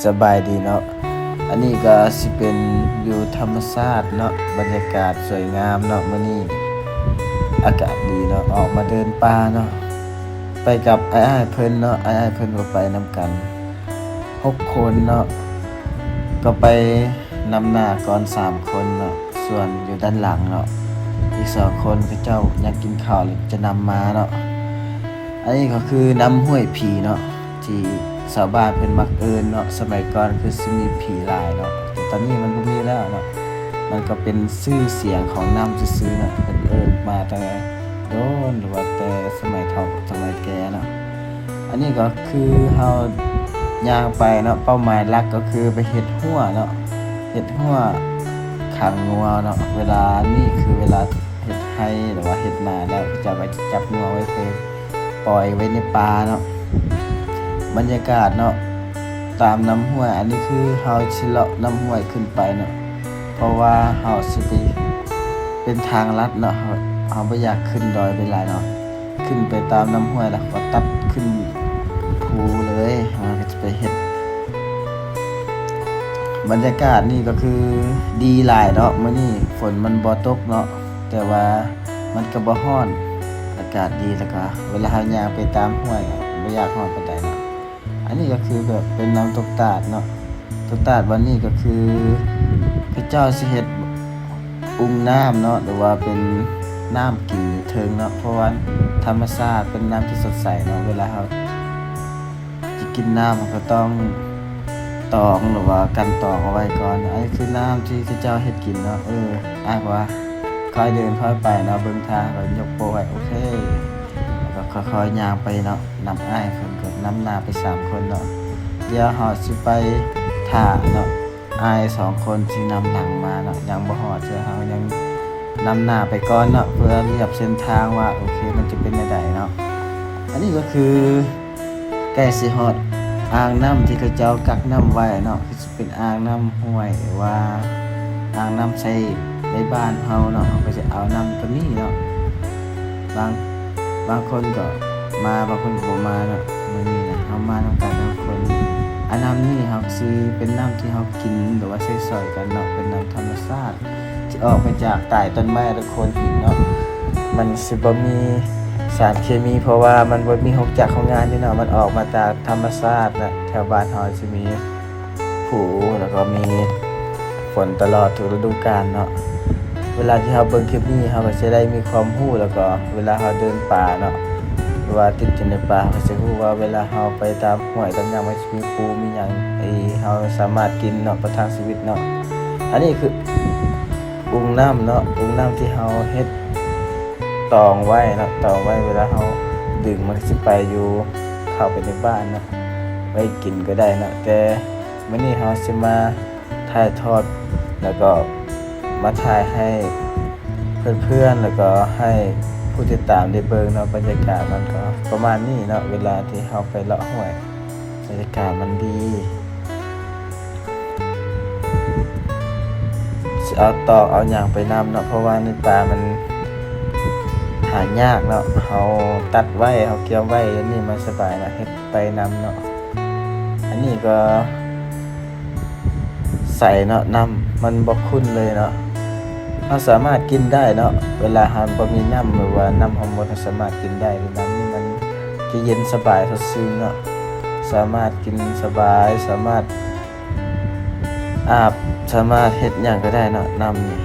ສະບາຍດີເນາະ, ອັນນີ້ກໍຊິເປັນວິວທຳມະຊາດເນາະ, ບັນຍາກາດສວຍງາມເນາະ. ມື້ນີ້ອາກາດດີເນາະ, ອອກມາເດີນປ່າເນາະ, ໄປກັບອ້າຍໆເພິ່ນເນາະ, ອ້າຍໆເພິ່ນກໍໄປນຳກັນຫົກຄົນເນາະ, ກໍໄປນຳໜ້າກ່ອນສາມຄົນເນາະ, ສ່ວນຢູ່ດ້ານຫຼັງເນາະ ອີກສອງຄົນເຂົາເຈົ້າຍັງກິນເຂົ້າ ແລະ ຈະນຳມາເນາະ. ອັນນີ້ກໍຄືນ້ຳຫ້ວຍຜີເນາະ ທີ່ຊາວບ້ານເພິ່ນມັກເອີ້ນເນາະ, ສະໄໝກ່ອນຄືຊິມີຜີຫຼາຍເນາະ, ແຕ່ຕອນນີ້ມັນບໍ່ມີແລ້ວເນາະ. ມັນກໍເປັນຊື່ສຽງຂອງນ້ຳຊື່ໆເນາະ, ເພິ່ນເອີ້ນມາແຕ່ດົນ ຫຼືວ່າແຕ່ສະໄໝເຖົ້າສະໄໝແກ່ເນາະ. ອັນນີ້ກໍຄືເຮົາຍ່າງໄປເນາະ, ເປົ້າໝາຍຫຼັກກໍຄືໄປເຮັດຮົ້ວເນາະ, ເຮັດຮົ້ວຂັງງົວເນາະ. ເວລານີ້ຄືເວລາເຮັດໄຮ່ ຫຼືວ່າເຮັດນາແລ້ວ ເຂົາເຈົ້າກໍຈະຈັບງົວໄວ້ໄປ ປ່ອຍໄວ້ໃນປ່າເນາະ. ບັນຍາກາດເນາະ ຕາມນ້ຳຫ້ວຍ, ອັນນີ້ຄືເຮົາຊິເລາະນ້ຳຫ້ວຍຂຶ້ນໄປເນາະ, ເພາະວ່າເຮົາຊິໄປ ເປັນທາງລັດເນາະ, ເຮົາ ເຮົາບໍ່ຢາກຂຶ້ນດອຍໄປຫຼາຍເນາະ, ຂຶ້ນໄປຕາມນ້ຳຫ້ວຍແລ້ວກໍຕັດຂຶ້ນພູເລີຍ, ເຮົາກໍຈະໄປເຮັດ ບັນຍາກາດນີ້ກໍຄືດີຫຼາຍເນາະ, ມື້ນີ້ຝົນມັນບໍ່ຕົກເນາະ, ແຕ່ວ່າມັນກໍບໍ່ຮ້ອນ, ອາກາດດີ, ແລ້ວກໍເວລາເຮົາຍ່າງໄປຕາມຫ້ວຍກໍບໍ່ຢາກຮ້ອນປານໃດເນາະ. ອັນນີ້ກໍຄືແບບເປັນນ້ຳຕົກຕາດເນາະ, ຕົກຕາດບ່ອນນີ້ກໍຄືເຂົາເຈົ້າຊິເຮັດອຸ່ງນ້ຳເນາະ ຫຼືວ່າເປັນນ້ຳກິນຢູ່ເທິງເນາະ, ເພາະວ່າທຳມະຊາດເປັນນ້ຳທີ່ສົດໃສເນາະ. ເວລາເຮົາ ຈະກິນນ້ຳເຮົາກໍຕ້ອງຕອງ ຫຼືວ່າກັ່ນຕອງເອົາໄວ້ກ່ອນ. ອັນນີ້ຄືນ້ຳທີ່ເຂົາເຈົ້າເຮັດກິນເນາະ. ເອີ ອ້າຍວ່າຄ່ອຍເດີນຄ່ອຍໄປເນາະ, ເບິ່ງທາງ ແລ້ວຍົກໂປ້ໄວ້. ໂອເຄ ແລ້ວກໍຄ່ອຍໆຍ່າງໄປເນາະ, ນຳອ້າຍເພິ່ນກໍນຳໜ້າໄປສາມຄົນເນາະ. ດຽວເຮົາຊິໄປຖ້າເນາະ, ອ້າຍສອງຄົນທີ່ນຳຫຼັງມາເນາະ ຍັງບໍ່ຮອດເທື່ອ, ເຮົາຍັງນຳໜ້າໄປກ່ອນເນາະ ເພື່ອລຽບເສັ້ນທາງວ່າ ໂອເຄ ມັນຈະເປັນແນວໃດເນາະ. ອັນນີ້ກໍຄືໃກ້ຊິຮອດອ່າງນ້ຳທີ່ເຂົາເຈົ້າກັກນ້ຳໄວ້ເນາະ, ຄືຊິເປັນອ່າງນ້ຳຫ້ວຍ ຫຼືວ່າອ່າງນ້ຳໃຊ້ໃນບ້ານເຮົາເນາະ, ເຮົາກໍຈະເອົານ້ຳຕົວນີ້ເນາະ. ບາງ ບາງຄົນກໍມາ ບາງຄົນກໍບໍ່ມາເນາະ. ມື້ນີ້ນະ ເຮົາມານຳກັນທຸກຄົນ. ອາ ນ້ຳນີ້ເຮົາຊິເປັນນ້ຳທີ່ເຮົາກິນ ຫຼືວ່າໃຊ້ສອຍກັນເນາະ, ເປັນນ້ຳທຳມະຊາດທີ່ອອກມາຈາກໃຕ້ຕົ້ນໄມ້ ແລະ ໂຂດຫີນເນາະ. ມັນຊິບໍ່ມີສານເຄມີ ເພາະວ່າມັນບໍ່ມີໂຮງຈັກໂຮງງານເດ້ເນາະ, ມັນອອກມາຈາກທຳມະຊາດນະ. ແຖວບ້ານເຮົາຊິມີພູ ແລ້ວກໍມີ ຝົນຕະຫຼອດທຸກລະດູການເນາະ. ເວລາທີ່ເຮົາເບິ່ງຄລິບນີ້ ເຮົາກໍຈະໄດ້ມີຄວາມຮູ້, ແລ້ວກໍເວລາເຮົາເດີນປ່າເນາະ ຫຼືວ່າຕິດຢູ່ໃນປ່າ ເຮົາກໍຈະຮູ້ວ່າເວລາເຮົາໄປຕາມຫ້ວຍຕາມຫຍັງ ມັນຈະມີປູມີຫຍັງທີ່ເຮົາສາມາດກິນເນາະ ປະທັງຊີວິດເນາະ. ອັນນີ້ຄືອຸ່ງນ້ຳເນາະ, ອຸ່ງນ້ຳທີ່ເຮົາເຮັດຕອງໄວ້ເນາະ, ຕອງໄວ້ ເວລາເຮົາດື່ມ ມັນກໍຊິໄປຢູ່ ເຂົ້າໄປໃນບ້ານເນາະ, ໄວ້ກິນກໍໄດ້ເນາະ. ແຕ່ມື້ນີ້ເຮົາຊິມາ ຖ່າຍທອດ ແລ້ວກໍມາຖ່າຍໃຫ້ເພື່ອນໆ ແລ້ວກໍໃຫ້ຜູ້ຕິດຕາມໄດ້ເບິ່ງເນາະ. ບັນຍາກາດມັນກໍປະມານນີ້ເນາະ, ເວລາທີ່ເຮົາໄປເລາະຫ້ວຍ ບັນຍາກາດມັນດີ. ຊິເອົາຕອກເອົາຫຍັງໄປນຳເນາະ, ເພາະວ່າໃນປ່າມັນຫາຍາກເນາະ, ເຮົາຕັດໄວ້ ເຮົາກຽມໄວ້ ອັນນີ້ມັນສະບາຍເນາະ, ເຮັດໄປນຳເນາະ. ອັນນີ້ກໍ ໃສເນາະ, ນ້ຳມັນບໍ່ຂຸ້ນເລີຍເນາະ. ເຮົາສາມາດກິນໄດ້ເນາະ, ເວລາເຮົາບໍ່ມີນ້ຳ ຫຼືວ່ານ້ຳເຮົາໝົດ ເຮົາສາມາດກິນໄດ້. ນ້ຳນີ້ມັນຈະເຢັນສະບາຍສົດຊື່ນເນາະ, ສາມາດກິນສະບາຍ, ສາມາດອາບ, ສາມາດເຮັດຫຍັງກໍໄດ້ເນາະ, ນ້ຳນີ້.